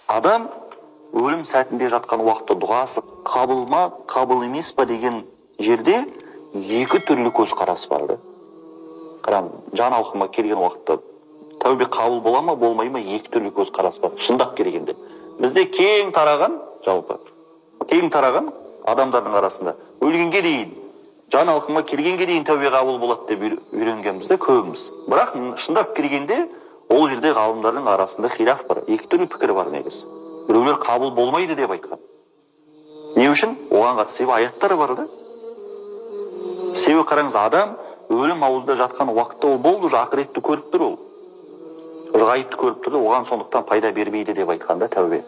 Адам өлім сәтінде жатқан уақытта дұғасы қабыл ма, қабыл емес па деген жерде екі түрлі көзқарас бар да. Қарам, жан алқымға келген уақытта тәубе қабыл бола ма, болмай ма, екі түрлі көзқарас бар. Шындап келгенде. Бізде кең тараған, жалпы, кең тараған адамдардың арасында өлгенге дейін, жан алқымға келгенге дейін тәубе қабыл болады деп үйренгенбіз де көбіміз. Бірақ шындап келгенде ол жерде ғалымдардың арасында хилаф бар, екі түрлі пікір бар негізі. Біреулер қабыл болмайды деп айтқан. Не үшін? Оған қатысты себебі аяттар бар да. Себебі қараңыз, адам өлім аузында жатқан уақытта ол болды, уже ақыретті көріп тұр ол. Уже ғайыпты көріп тұр, оған сондықтан пайда бермейді деп айтқан да тәубе.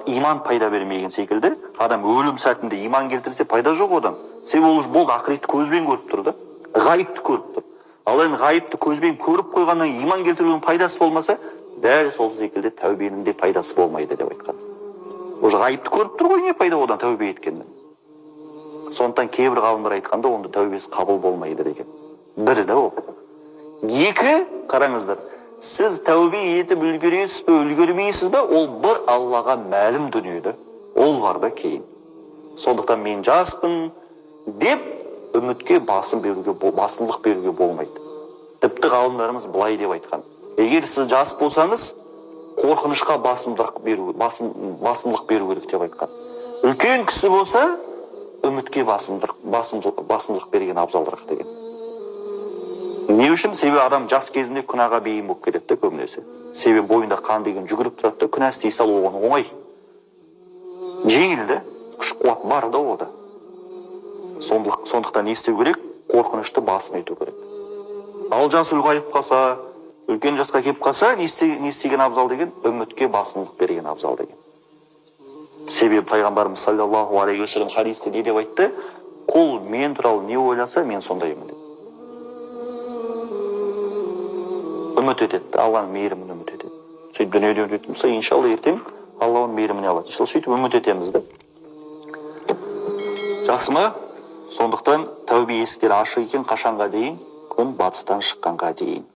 Иман пайда бермеген секілді, адам өлім сәтінде иман келтірсе пайда жоқ одан. Себебі ол уже болды, ақыретті көзбен көріп тұр да, ғайыпты көріп тұр. Ал енді ғайыпты көзбен көріп қойғаннан кейін иман келтірудің пайдасы болмаса, дәл сол секілді тәубенің де пайдасы болмайды деп айтқан. Уже ғайыпты көріп тұр ғой, не пайда одан тәубе еткеннен? Сондықтан кейбір ғалымдар айтқанда онда тәубесі қабыл болмайды деген. Бірі де ол. Екі, қараңыздар, сіз тәубе етіп үлгересіз бе, үлгермейсіз бе, ол бір Аллаға мәлім дүние де. Ол бар да кейін. Сондықтан мен жаспын деп үмітке басым беруге, басымдық беруге болмайды. Тіпті ғалымдарымыз былай деп айтқан. Егер сіз жас болсаңыз, қорқынышқа басымдық беру керек деп айтқан. Үлкен кісі болса, үмітке басымдық берген абзалырақ деген. Не үшін? Себебі адам жас кезінде күнәға бейім болып кетеді де көбінесе. Себебі бойында қан деген жүгіріп тұрады да, күнә істей салу оған оңай. Жеңіл де, күш қуат бар да ода. Сондықтан не істеу керек? Қорқынышты басым ету керек. Ал жас ұлғайып қалса, үлкен жасқа келіп қалса, не істеген абзал деген? Үмітке басымдық берген абзал деген. Себебі пайғамбарымыз саллаллаху алейхи уассалам хадисте не деп айтты? Құл мен туралы не ойласа, мен сондаймын деп. Үміт етеді, Алланың мейірімін үміт етеді. Сөйтіп дүниеде үміт ететін болса, иншалла ертең Алла оның мейіріміне алады. Иншалла сөйтіп үміт етеміз де. Жақсы ма? Сондықтан тәубе есіктері ашық екен, қашанға дейін? Күн батыстан шыққанға дейін.